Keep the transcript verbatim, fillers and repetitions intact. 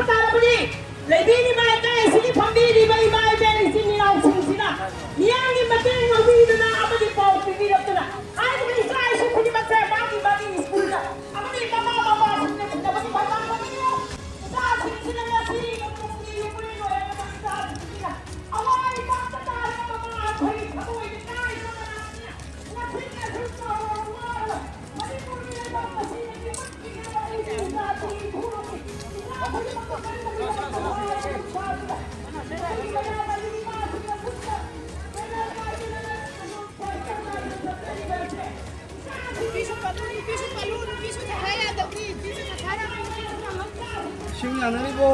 ꯇꯥꯔꯕꯗꯤ ꯂꯩꯕꯤꯔꯤꯕ ꯂꯩꯀꯥꯏ ꯑꯁꯤꯒꯤ ꯐꯝꯕꯤꯔꯤꯕ ꯏꯃꯥ ꯏꯕꯦꯟ ꯏꯆꯤꯟ ꯏꯅꯥꯎꯁꯤꯡꯁꯤꯅ ꯃꯤꯌꯥꯝꯒꯤ ꯃꯇꯦꯡ ꯂꯧꯕꯤꯗꯨꯅ ꯑꯃꯗꯤ ꯄꯥꯎ ꯄꯤꯕꯤꯔꯛꯇꯨꯅ ꯍꯥꯏꯔꯤꯕ ꯏꯆꯥ ꯏꯁꯨ ꯈꯨꯗꯤꯡꯃꯛꯁꯦ ꯃꯥꯒꯤ ꯃꯥꯒꯤ ꯁ꯭ꯀꯨꯜꯗ ꯑꯃꯗꯤ ꯃꯃꯥ ꯃꯄꯥꯁꯤꯡꯅ ꯊꯤꯟꯅꯕꯒꯤ ꯃꯇꯥꯡ ꯂꯧꯕꯤꯌꯨ꯫ ꯏꯆꯥꯁꯤꯡꯁꯤꯅ ꯉꯁꯤ ꯌꯨꯝꯗꯒꯤ ꯌꯨꯝꯗꯒꯤ ꯂꯣꯏꯔꯕ ꯏꯆꯥꯁꯤꯡꯁꯤꯅ ꯑꯋꯥ ꯏꯄꯥꯛꯇ ꯇꯥꯔꯕ ꯃꯃꯥ ꯑꯩꯈꯣꯏꯒꯤ ꯊꯃꯣꯏꯗ ꯀꯥꯏꯕ ꯃꯅꯥꯛꯁꯤꯅ ꯏꯁꯤꯡ ꯌꯥꯅꯔꯤꯕꯣ?